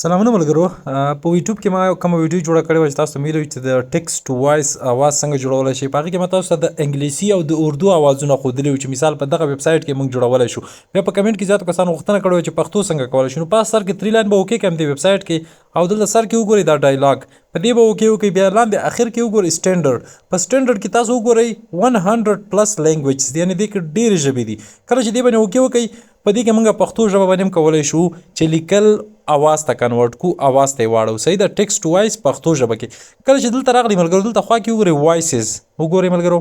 سلامونه ملګرو، په یوټیوب کې ما کومه ویډیو جوړه کړې وه چې تاسو ته مې ویلي چې د ټیکسټ ټو وایس اواز څنګه جوړولی شئ. په هغې کې ما تاسو ته د انګلیسي او د اردو اوازونه ښودلي وو چې مثال په دغه ویب سایټ کې موږ جوړولی شو. بیا په کمنټ کې زیاتو کسانو غوښتنه کړې وه چې پښتو څنګه کولی شو. نو په سر کې تری لاین به اوکې کړم دې ویب سایټ کې، او دلته سر کې وګورئ دا ډایلاګ، په دې به اوکې وکړئ. بیا لاندې اخر کې وګورئ سټنډرډ، په سټنډرډ کې تاسو وګورئ 100 پلس لینګویجز دي، یعنې دې کې ډېرې ژبې دي. کله چې دې باندې اوکې وکړئ، په دې کې موږ پښتو ژبه باندې هم کولی شو چې لیکل اواز ته کنورټ کو، اواز ته یې واړو. صحیح ده، ټیکسټ ټو وایس پښتو ژبه کې. کله چې دلته راغلی ملګرو، دلته خوا کې وګورئ وایسز وګورئ ملګرو،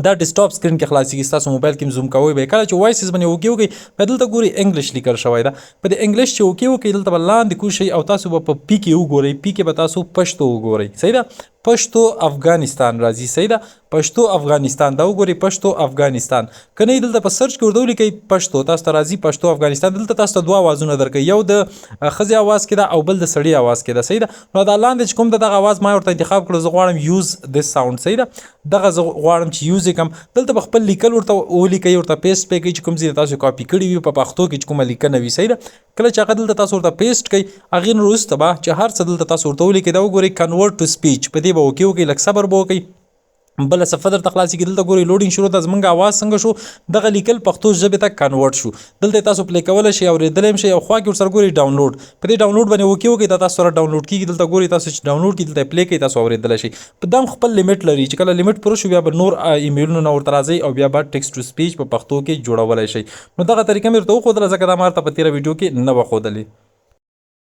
دا ډیسکټاپ سکرین کې خلاصیږي، ستاسو موبایل کې زوم کوئ به. کله چې وایسز باندې اوکې وکړئ، بیا دلته ګورئ انګلیش لیکل شوی ده. په دې انګلیش چې اوکې وکړئ، دلته به لاندې کوز شئ او تاسو به په پی کې وګورئ، پی کې به تاسو پښتو وګورئ. صحیح ده، پښتو افغانستان راځي. صحیح ده، پښتو افغانستان دا وګورئ، پښتو افغانستان. که نه دلته په سرچ کې ورته ولیکئ پښتو، تاسو ته راځي پښتو افغانستان. دلته تاسو ته دوه اوازونه درکوي، یو د ښځې اواز کې ده او بل د سړي اواز کې ده. صحیح ده، نو دا لاندې چې کوم ده دغه اواز ما ورته انتخاب کړو، زه غواړم یوز دیس ساوند. صحیح ده، دغه زه غواړم چې یوز یې کړم. دلته به خپل لیکل ورته ولیکئ، ورته پیسټ پې کړئ چې کوم ځای تاسو کاپي کړي وي په پښتو کې چې کومه لیکنه وي. صحیح ده، کله چې هغه دلته تاسو ورته پیسټ کړئ، هغې نه وروسته به چې هر څه دلته تاسو ورته ولیکئ، دا وګورئ کنورټ ټو سپیچ، په دې به اوکې وکړئ، لږ صبر به وکړئ، بله صفحه درته خلاصېږي. دلته ګورئ لوډینګ شروع ده. زمونږ اواز څنګه شو؟ دغه لیکل پښتو ژبې ته کنورټ شو. دلته تاسو پلی کولی شئ، اورېدلی هم شئ، او خوا کې ورسره ګورئ ډاونلوډ، په دې ډاونلوډ باندې اوکې وکړئ، دا تاسو سره ډاونلوډ کېږي. دلته ګورئ تاسو چې ډاونلوډ کړي، دلته پلی کړئ، تاسو اورېدلی شئ. په دام خپل لیمټ لري چې کله لیمټ پوره شو، بیا به نور ایمیلونه نه ورته راځي او بیا به ټیکسټ ټو سپیچ په پښتو کې جوړولی شئ. نو دغه طریقه مې درته وښودله، ځکه دا ما درته په تېره ویډیو کې نه وه ښودلې.